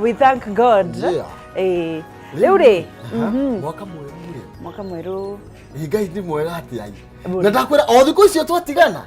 We thank God. Yeah. Rĩu rĩ, Mwaka mwerũ rĩ. Mwaka mwerũ. Ĩ, Ngai nĩ mwega atĩa ĩ. Mũno. Na ndakwĩra o thikũ icio twatigana.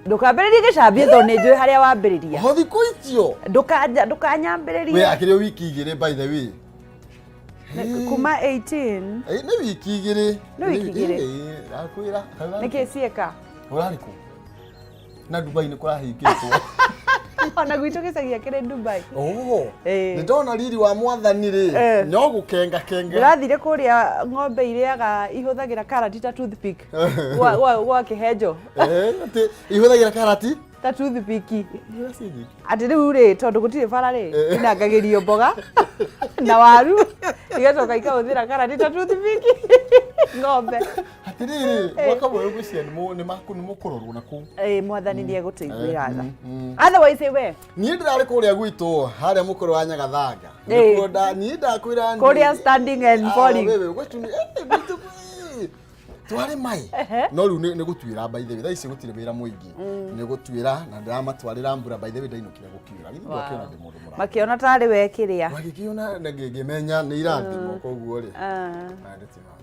Ndũkambĩrĩrie gĩcambie tondũ nĩ njũĩ harĩa wambĩrĩria. O thikũ icio. Ndũkanja We ndũkanyambĩrĩrie. akĩrĩ wiki igĩrĩ, by the way. Kuma 18. Ĩ, nĩ wiki igĩrĩ. Nĩ wiki igĩrĩ. Ĩ, ndakwĩra. Nĩkĩ cieka? Ũrarĩ kũ? Na Dubai nĩ kũrahingĩtwo. Ona gwitũ gĩcagi akĩrĩ Dubai. Oh. Ĩ. Nĩ ndona riri wa mwathani rĩ. Eh. No gũkenga kenga. Ndĩrathire kũrĩa ng'ombe irĩaga ihũthagĩra karati ta toothpick gwa kĩhenjo. Eh, atĩ ihũthagĩra karati? Ta toothpick. Ira ciĩ nyingĩ. Atĩ rĩu rĩ, tondũ gũtirĩ bara rĩ, inangagĩrio mboga na waru, igacoka ikahũthĩra karati ta toothpick ng'ombe. Atĩrĩrĩ, mwaka mwerũ ngwĩciria nĩ mũkũrorwo na kũu. Ĩ, mwathani nĩ egũtũiguĩra tha. Otherwise we Niĩ ndĩrarĩ kũrĩa gwitũ harĩa mũkũrũ wa Nyagathanga. Ĩ. Nĩkuo niĩ ndakwĩra niĩ- Kũrĩa standing and Ah, falling. wewe, gwitũ gwitũ, twarĩ mai. No rĩu nĩ gũtuĩra, by the way. Thaa ici gũtirĩ wĩra mũingĩ, nĩ gũtuĩra, na ndĩramatwarĩra mbura. By the way, ndainũkire gũkiura, githĩ ndwakĩona ndĩ mũndũ mũrathime? Makĩona tarĩ we kĩrĩa. Magĩkĩona na ngĩmenya nĩ irathimo, koguo rĩ, ah, ndĩtimaga.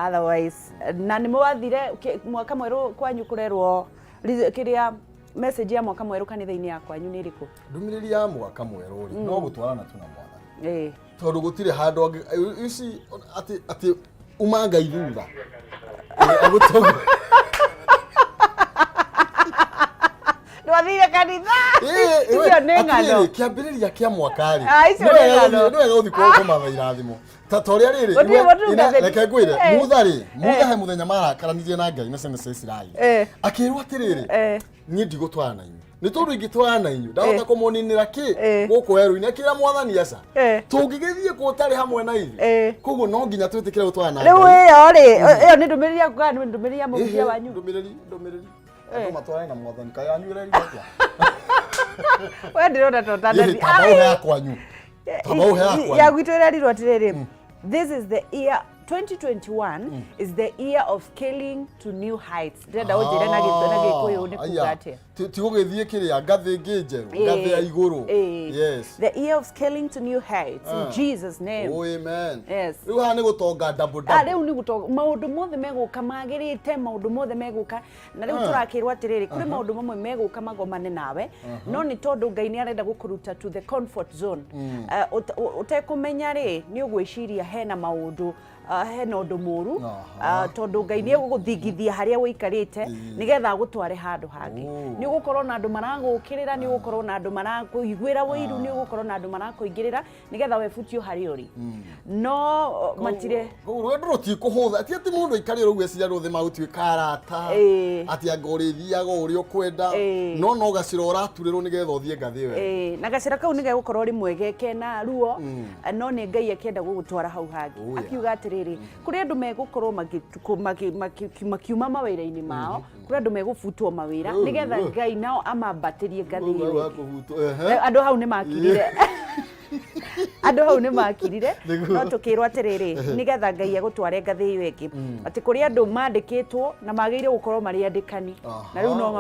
Otherwise na nĩ mwathire mwaka mwerũ kwanyu kũrerwo kĩrĩa message ya mwaka mwerũ kanitha-inĩ ya kwanyu nĩ ĩrĩkũ? Ndũmĩrĩri ya mwaka mwerũ rĩ, no gũtwarana tu na mwathani, tondũ gũtirĩ handũ angĩ ici atĩ uma Ngai thutha agũtongoria. Ndwathire kanitha? Icio nĩ ng'ano. Kĩambĩrĩria kĩa mwaka rĩ, Ah, icio nĩ ng'ano. nĩ wega gũthiĩ kũmatha irathimo ta ũrĩa rĩrĩ. Gũtirĩ mũtungatĩri. Reke ngwĩre, Mutha rĩ, Mutha he mũthenya marakaranirie na Ngai na ciana cia Isiraeli. Akĩrwo atĩrĩrĩ, niĩ ndigũtwarana na inyuĩ, nĩ tondũ ingĩtwarana na inyuĩ ndahota kũmũninĩra kĩ gũkũ werũ-inĩ. Akĩra mwathani, aca, tũngĩgĩthiĩ kũ ũtarĩ hamwe na ithuĩ? Koguo no nginya twĩtĩkĩre gũtwarana na Rĩu Ngai. Ĩyo rĩ, ĩyo nĩ ndũmĩrĩri yaku kana nĩ ndũmĩrĩri ya mũhunjia wanyu? Ndũmĩrĩri, andũ matwarane na mwathani. Kaĩ yanyu ĩrerirwo atĩa? We ndĩrona ta ũtanathi. Tamba ũhe kwanyu, tamba ũhe kwanyu. Ya gwitũ ĩrerirwo atĩrĩrĩ, this is the year 2021 is the year of scaling to new heights. Ndĩrenda ũnjĩre na Gĩkũyũ nĩ kuga atĩa. Ti gũgĩthiĩ kĩrĩa ngathĩ ĩngĩ njerũ, ngathĩ ya igũrũ. Yes. The year of scaling to new heights in Ah. Jesus' name. Oh, amen. Yes. Rĩu haha nĩ gũtonga double Ah, double. Rĩu nĩ gũtonga, maũndũ mothe megũka magĩrĩte, maũndũ mothe megũka, na rĩu tũrakĩrwo atĩrĩrĩ, kũrĩ maũndũ mamwe megũka magomane nawe, no nĩ tondũ Ngai nĩ arenda gũkũruta to the comfort zone. Ũtekũmenya rĩ, nĩ ũgwĩciria hena maũndũ, hena ũndũ mũru, tondũ Ngai nĩ egũgũthingithia harĩa ũikarĩte nĩgetha agũtware handũ hangĩ. Nĩ ũgũkorwo na andũ maragũkĩrĩra, nĩ ũgũkorwo na andũ marakũiguĩra ũiru, nĩ ũgũkorwo na andũ marakũingĩrĩra nĩgetha webutio harĩa ũrĩ, no matire. Koguo rwendo rũtikũhũtha, ti atĩ mũndũ aikare ũguo eciria andũ othe magũtuĩka arata, atĩ anga ũrĩthiaga o ũrĩa ũkwenda, no gacĩra ũraturĩrwo nĩgetha ũthiĩ ngathĩ ĩyo ĩngĩ. Ĩĩ, na gacĩra kau nĩ gegũkorwo rĩmwe kena ruo, no nĩ Ngai akĩenda gũgũtwara hau hangĩ. Akiuga atĩrĩrĩ, kũrĩ andũ megũkorwo makiuma mawĩra-inĩ mao, kũrĩ andũ megũbutwo mawĩra nĩgetha Ngai nao amambatĩrie ngathĩ ĩyo Hau ĩngĩ. hakũbutwo, ehe. Andũ hau nĩ makirire, andũ hau nĩ makirire. Nĩguo. No tũkĩrwo atĩrĩrĩ, nĩgetha Ngai agũtware ngathĩ ĩyo ĩngĩ, atĩ kũrĩ andũ mandĩkĩtwo na magĩrĩire gũkorwo marĩ andĩkani, na rĩu no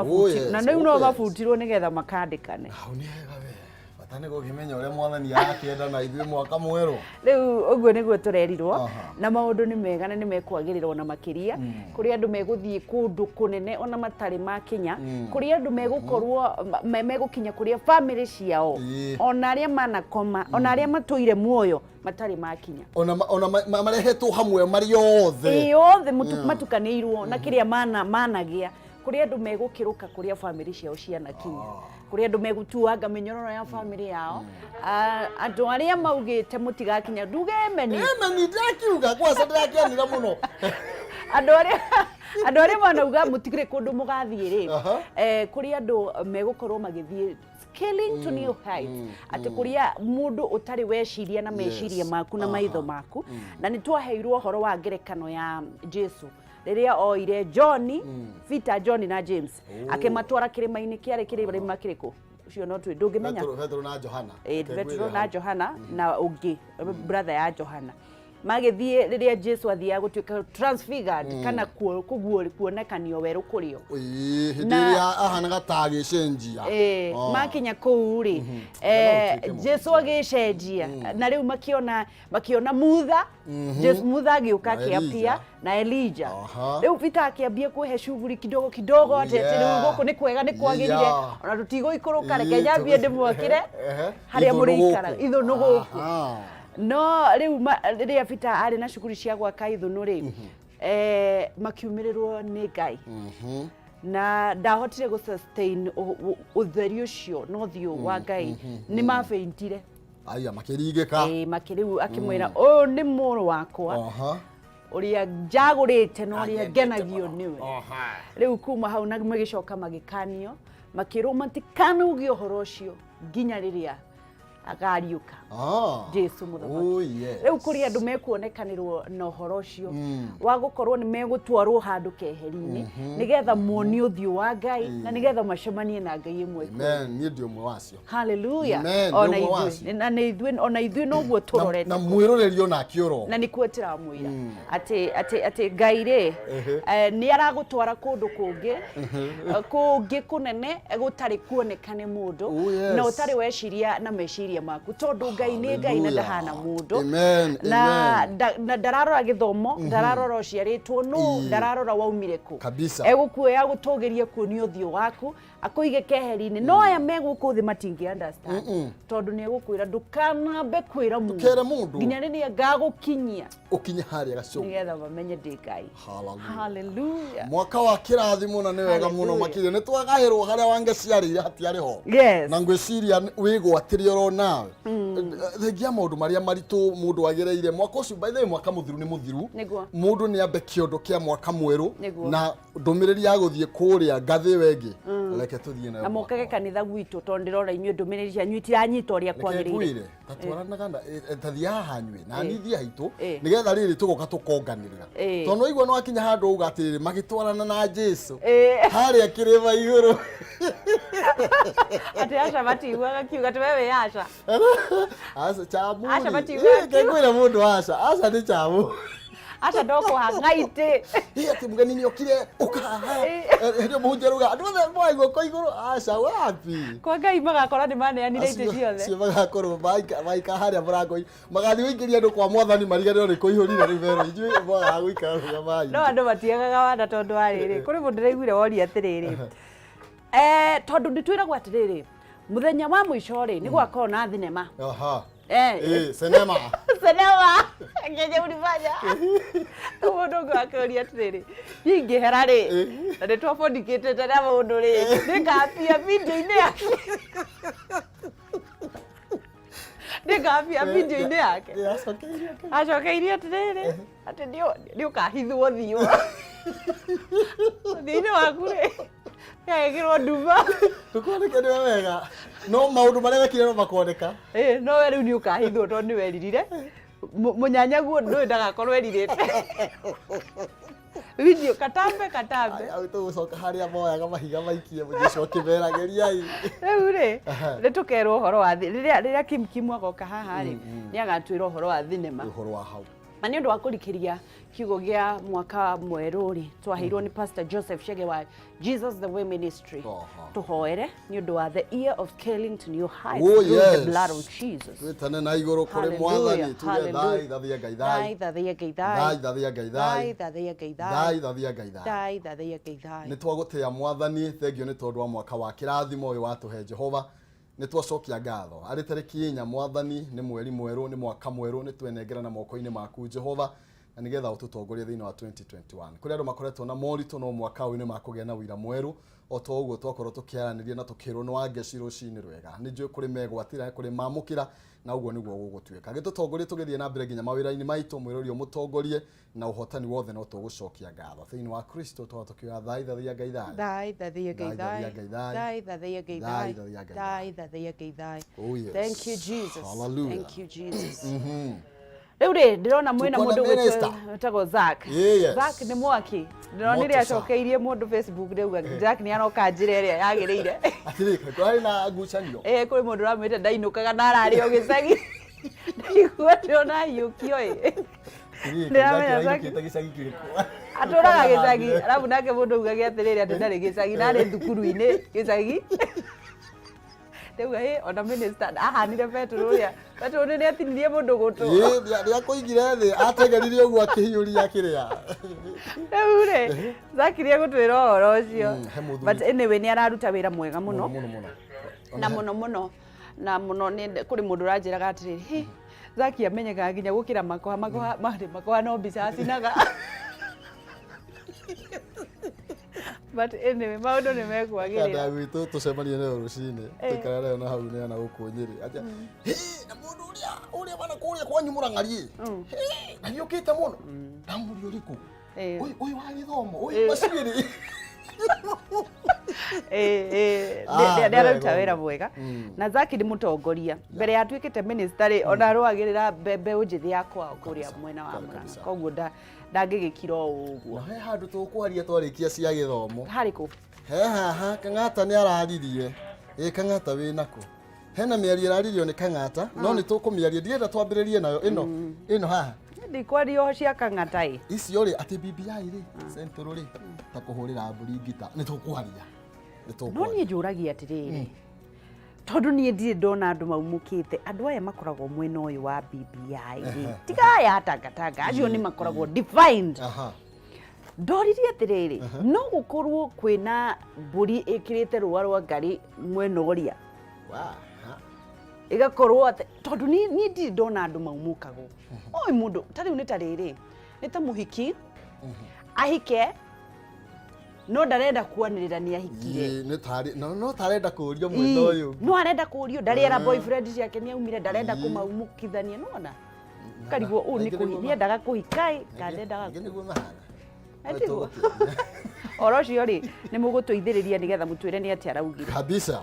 na rĩu no mabutirwo nĩgetha makandĩkane. Hau nĩ hega we. Bata nĩ gũkĩmenya ũrĩa mwathani arakĩenda na ithuĩ mwaka mwerũ. Rĩu ũguo nĩguo tũrerirwo. Na maũndũ nĩ mega na nĩ mekwagĩrĩra ona makĩria. Kũrĩ andũ megũthiĩ kũndũ kũnene ona matarĩ makinya, kũrĩ andũ megũkorwo megũkinya kũrĩa bamĩrĩ ciao, ona arĩa manakoma, ona arĩa matũire muoyo matarĩ makinya. Ona marehetwo hamwe marĩ othe. Ĩĩ, othe matukanĩirwo na kĩrĩa managĩa. Kũrĩ andũ megũkĩrũka kũrĩa bamĩrĩ ciao cianakinya, kũrĩ andũ megũtuanga mĩnyororo ya bamĩrĩ yao. Ah, andũ arĩa maugĩte mũtigakinya, nduge emeni. Emeni, ndĩrakiuga kwaca, ndĩrakĩanĩra mũno. Andũ arĩa manauga mũtikĩrĩ kũndũ mũgathiĩ rĩ, kũrĩ andũ megũkorwo magĩthiĩ scaling to new heights, atĩ kũrĩa mũndũ ũtarĩ weciria na meciria maku na maitho maku. Na nĩ twaheirwo ũhoro wa ngerekano ya Jesu rĩrĩa oire John, Peter, John na James, akĩmatwara kĩrĩma-inĩ. Kĩarĩ kĩrĩma kĩrĩkũ ũcio? No twĩ ndũngĩmenya. Petero na Johana. Petero na Johana na ũngĩ brother ya Johana. Magĩthiĩ rĩrĩa Jesu athiaga gũtuĩka transfigured kana kuonekanio werũ kũrĩo. Ĩĩ, hĩndĩ ĩrĩa ahanaga ta agĩcenjia. Makinya kũu rĩ, No ũtuĩke Jesu agĩcenjia na rĩu makiona Mutha. Jesu Mutha agĩũka Na akĩapia Elijah. Na Elijah. Rĩu Peter akĩambia kwĩhe shughuli kidogo kidogo atĩ atĩ rĩu gũkũ nĩ kwega, nĩ kwagĩrire, ona tũtigũikũrũka, reke nyambie ndĩmwakĩre harĩa Ithũnũ mũrĩikara gũkũ. ithũnũ gũkũ. No rĩu rĩrĩa Peter arĩ na shughuli cia gwaka ithũnũ rĩ, makiumĩrĩrwo nĩ Ngai na ndahotire gũ sustain ũtheri ũcio na ũthiũ wa Ngai, nĩ mabeintire. Aya, makĩringĩka. Makĩrĩu akĩmwĩra, "Ũyũ nĩ mũrũ wakwa ũrĩa njagũrĩte na ũrĩa Anyendete ngenagio mũno. nĩwe." Rĩu kuma hau na magĩcoka magĩkanio, makĩrwo matikanauge ũhoro ũcio nginya rĩrĩa akariũka Jesu mũthamaki. Oh, yes. Rĩu kũrĩ andũ mekuonekanĩrwo na ũhoro ũcio wa gũkorwo nĩ megũtwarwo handũ keheri-inĩ nĩgetha muonie ũthiũ wa Ngai na nĩgetha macemanie na Ngai ĩmwe kwa ĩmwe. Amen. Niĩ ndĩ ũmwe wacio. Hallelujah. Amen. Ona Ndĩ ũmwe ithuĩ wacio. na nĩ ithuĩ, ona ithuĩ noguo tũrorete. Na mwĩroreri onake oro. Na nĩkuo ndĩramwĩra atĩ Ngai rĩ, nĩ aragũtwara kũndũ kũngĩ, kũngĩ kũnene gũtarĩ kuonekane mũndũ na ũtarĩ weciria na meciria maku, tondũ Ngai nĩ Ngai na Hallelujah. ndahana mũndũ. Amen. Na Amen. na ndararora gĩthomo, ndararora ũciarĩtwo nũ, ndararora waumire kũ. Kabisa. Egũkuoya gũtũgĩrie kuonia ũthiũ waku, akũige keheri-inĩ, no aya me gũkũ thĩ matingĩ understand, tondũ nĩ egũkwĩra ndũkanambe kwĩra Ndũkere mũndũ. nginya rĩrĩa ngagũkinyia Ũkinye harĩa gacũngũ nĩgetha mamenye ndĩ Ngai. Hallelujah. Hallelujah. Mwaka wa kĩrathimo na nĩ wega mũno. Hallelujah. Makĩria nĩ twagaĩrwo harĩa wangeciarĩire hatiarĩ ho. Na ngwĩciria wĩgwatĩre oro nawe thengia maũndũ marĩa maritũ mũndũ agereire mwaka ũcio. By the way, mwaka mũthiru nĩ mũthiru. Mũndũ nĩ ambe kĩondo kĩa mwaka mwerũ na ndũmĩrĩri ya gũthiĩ kũrĩa ngathĩ ĩyo ĩngĩ, reke tũthiĩ nayo. Na mokage kanitha gwitũ, tondũ ndĩrona inyuĩ ndũmĩrĩri cianyu itiranyita ũrĩa Reke kwagĩrĩire. ngwĩre, tatwaranaga na tathiĩ haha nyue na niĩ thiĩ haitũ nĩgetha rĩrĩ tũgoka tũkonganĩrĩra, tondũ waigua nĩ wakinya handũ uga atĩrĩrĩ, magĩtwarana na Jesu harĩa kĩrĩma igũrũ. Atĩ aca matiguaga kiuga atĩ we wĩ aca. Aca chamu. Aca matiguaga. Ngwĩra mũndũ aca aca nĩ chamu. Aca ndokũhang'aitĩ. Ĩ, atĩ mũgeni nĩ okire, ũka haha. Hĩndĩ ĩyo mũhunjia arauga andũ othe moe guoko igũrũ, aca wapi. Kwa Ngai magakora nĩ maneanire itĩ ciothe. Acio magakorwo maika harĩa mũrango-inĩ, magathiĩ gũikĩria andũ kwa mwathani mariganĩrwo nĩ kũihũrire rĩu merwo inyuĩ mwagaga gũikara rũgamai. No andũ matiagaga wana, tondũ wa rĩrĩ, kũrĩ mũndũ ndĩraiguire woria atĩrĩrĩ, tondũ nĩ twĩragwo atĩrĩrĩ, mũthenya wa mũico rĩ, nĩ gwakorwo na thinema. Eh, sinema. Sinema ngenye ulifanya rĩu mũndũ ũngĩ wakĩũria atĩrĩrĩ, niĩ ingĩhera rĩ, na nĩ twabondikĩtĩte na mũndũ rĩ, nĩngapia video-inĩ yake, nĩngapia video-inĩ yake? Acokeirie atĩa? Acokeirie atĩrĩrĩ, atĩ nĩ ũkahithwo ũthiũ ũthiũ-inĩ waku rĩ, gagĩkĩrwo nduma. Ndũkoneke nĩwe wega, no maũndũ marĩa wekire no makoneka. Ĩ, no we rĩu nĩ ũkahithwo tondũ nĩ weririre. Mũnyanyaguo ndũĩ ndagakorwo erirĩte video katambe katambe. Hau tũgũcoka harĩa moyaga mahiga maikie Jesu akĩmeragĩriai. Rĩu rĩ, nĩ tũkerwo ũhoro wa rĩrĩa Kim Kim agoka haha rĩ, nĩ agatwĩra ũhoro wa thinema. Ũhoro wa hau. Na nĩ ũndũ wa kũrikĩria kiugo gĩa mwaka mwerũ rĩ, twaheirwo nĩ Pastor Joseph Chege wa Jesus the Way Ministry, tũhoere nĩ ũndũ wa the year of scaling to new heights through the blood of Jesus. Twĩtane na igũrũ kũrĩ mwathani, tuge thai thathia Ngai thai. Thai thathia Ngai thai. Thai thathia Ngai thai. Thai thathia Ngai thai thai. Thathia Ngai thai. Thai thathia Ngai thai. Nĩ twagũtĩa mwathani, thengio nĩ tondũ wa mwaka wa kĩrathimo ũyũ watũhe Jehova. Nĩ twacokia ngatho arĩ tarĩki 4, mwathani, nĩ mweri mwerũ, nĩ mwaka mwerũ, nĩ twenengerana moko-inĩ maku Jehova, na nĩgetha ũtũtongorie thĩinĩ wa 2021. Kũrĩ andũ makoretwo na moritũ, no mwaka ũyũ nĩ makũgĩa na wĩira mwerũ o ta ũguo twakorwo tũkĩaranĩria na tũkĩrwo nĩ wangeci rũcinĩ rwega. Nĩ njũĩ kũrĩ megwatĩra, kũrĩ mamũkĩra, na ũguo nĩguo gũgũtuĩka. Gĩtũtongorie tũgĩthiĩ na mbere nginya mawĩra-inĩ maitũ, mwĩrori ũmũtongorie na ũhotani wothe, no tũgũcokia ngatho thĩinĩ wa Kristo. Twa tũkĩoya thai thathia Ngai thai. Thai thathia Ngai Thai thathia thai. Ngai thai. Thai thathia Ngai Thai thai. thathia Ngai. Thai thathia Ngai thai. Oh, yes. Thank you, Jesus. Hallelujah. Thank you, Jesus. Rĩu rĩ, ndĩrona mwĩna Tuko na mũndũ minister. wĩtagwo Zack. Yes. Zack nĩ mwaki. Ndĩronire Moto sana. acokeirie mũndũ Facebook, ndauga Zack nĩ aroka njĩra ĩrĩa yagĩrĩire. Atĩrĩ, kwarĩ na ngucanio. Kũrĩ mũndũ ũramwĩte ndainũkaga na ararĩ o gĩcagi, ndaigua ndĩrona hiũkio ĩ. Atĩrĩrĩ, Ndĩramenya Zaki Zaki. ainũkĩte gĩcagi kĩrĩkũ? Atũraga gĩcagi, arabu nake mũndũ augage atĩrĩrĩ atĩ ndarĩ gĩcagi na arĩ thukuru-inĩ gĩcagi. Rĩu ĩ ona minister ahanire Petero ũrĩa Petero nĩ atinirie mũndũ gũtũ. Ĩĩ, nĩakũigire thĩ ateng'erire ũguo akĩhiũria kĩrĩa. Rĩu rĩ, Zaki nĩ egũtwĩra ũhoro ũcio. He mũthuri. But anyway nĩ araruta wĩra mwega mũno. Mũno mũno. Na mũno mũno na mũno nĩ kũrĩ mũndũ ũranjĩraga atĩrĩrĩ, "Hĩ, Zaki amenyekaga nginya gũkĩra Makoha, Makoha marĩ Makoha no mbica acinaga." But anyway maũndũ nĩ mekwagĩrĩra. Kanda gwitũ tũcemanie nayo rũcinĩ tũikara nayo na hau neana gũkũ Nyĩrĩ atĩa, "Hĩ, na mũndũ ũrĩa ũrĩa bana kũrĩa kwanyu Mũrang'ari ĩ, hĩ, na nĩũkĩte mũno ndamũria ũrĩkũ? Ũyũ ũyũ wa gĩthomo ũyũ macuĩrĩ." Nĩ Ah, araruta wega. wĩra mwega na Zaki nĩ mũtongoria. Mbere ya atuĩkĩte minister rĩ, ona arũagĩrĩra mbeũ njĩthĩ ya kwao kũrĩa mwena wa Mũrang'a, koguo ndangĩgĩkira o ũguo. Na he handũ tũkwaria twarĩkia cia gĩthomo. Harĩ kũ? He haha Kang'ata nĩ araririe. Ĩ Kang'ata wĩ nakũ? Hena mĩario ĩraririo nĩ Kang'ata, no nĩ tũkũmĩaria, ndirenda twambĩrĩrie nayo ĩno ĩno haha. Ndikwaria cia Kang'ata ĩ. Icio rĩ, atĩ BBI rĩ, Central rĩ, ta kũhũrĩra mbũri ngita, nĩ tũkwaria, nĩ No tũkwaria. niĩ njũragia atĩrĩrĩ, tondũ niĩ ndirĩ ndona andũ maumũkĩte, andũ aya makoragwo mwena ũyũ wa BBI rĩ, tiga aya atangatanga acio nĩ makoragwo defined. Ndoririe atĩrĩrĩ, no gũkorwo kwĩna mbũri ĩkĩrĩte rũa rwa ngarĩ mwena ũrĩa ĩgakorwo atĩ tondũ niĩ niĩ ndirĩ ndona andũ maumũkagwo oi mũndũ ta rĩu nĩ ta rĩrĩ, nĩ ta mũhiki ahike no ndarenda kwanĩrĩra nĩ ahikire. Ĩ, nĩ tarĩ no no tarenda kũrio mwena ũyũ. No arenda kũrio, ndarĩ era boyfriend ciake nĩ aumire, ndarenda kũmaumũkithania, nĩwona karigwo ũũ nĩ Aingĩ kũhi nĩguo nĩendaga kũhika ĩ kana ndendaga. Aingĩ nĩguo mahana. Etiguo oro ũcio rĩ, nĩ mũgũtũithĩrĩria nĩgetha mũtwĩre nĩ atĩa araugire. Kabisa.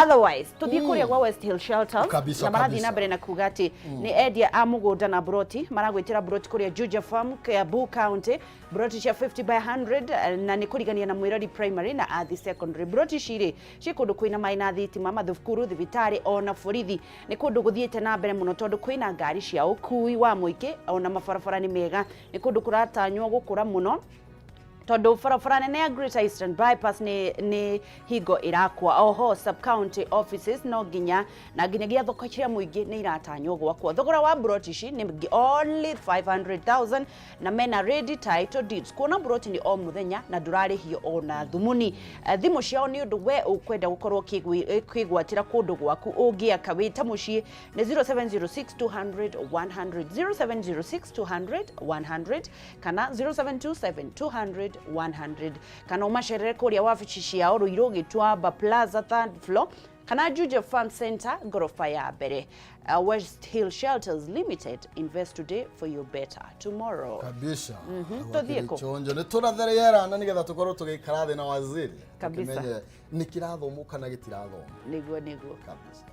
Otherwise tuthiĩ kũrĩa gwa West Hill Shelters Kabisa, na marathiĩ kabisa. na mbere na kuga atĩ nĩ endia a mũgũnda na broti maragwĩtĩra broti kũrĩa Juja Farm, Kiambu County, broti cia 50 by 100 na nĩ kũrigania na Mwĩrori Primary na Athi Secondary. Broti ici rĩ ciĩ kũndũ kwĩna maĩ na thitima, mathukuru, thibitarĩ ona borithi. Nĩ kũndũ gũthiĩte na mbere mũno tondũ kwĩna ngari cia ũkui wa mũingĩ ona mabarabara nĩ mega. Nĩ kũndũ kũratanywo gũkũra mũno tondũ barabara nene ya Greater Eastern Bypass nĩ hingo ĩrakwa. Oho sub county offices no nginya na nginyagia thoko cia mũingĩ nĩ iratanywo gwakwo. Thogora wa broti ici nĩ only 500,000 na mena ready title deeds. Kuona broti nĩ o mũthenya na ndũrarĩhio ona thumuni. Thimũ ciao nĩ ũndũ we ũkwenda gũkorwo ũkĩgwatĩra kũndũ gwaku ũngĩaka wĩ ta mũciĩ nĩ 0706 200 100, 0706 200 100 kana 0727 200 100, kana ũmacerere kũrĩa wabici ciao Ruiru Gĩtuamba Plaza third floor kana Juja Farm Center ngoroba ya mbere. West Hill Shelters Limited, invest today for your better tomorrow. Kabisa. Tũthiĩ kũ? Chonjo nĩ tũratherera na nĩgetha tũkorwo tũgĩikara thĩ na waziri Kabisa. tũkĩmenye nĩ kĩrathomwo kana gĩtirathomwo. Nĩguo nĩguo. Kabisa.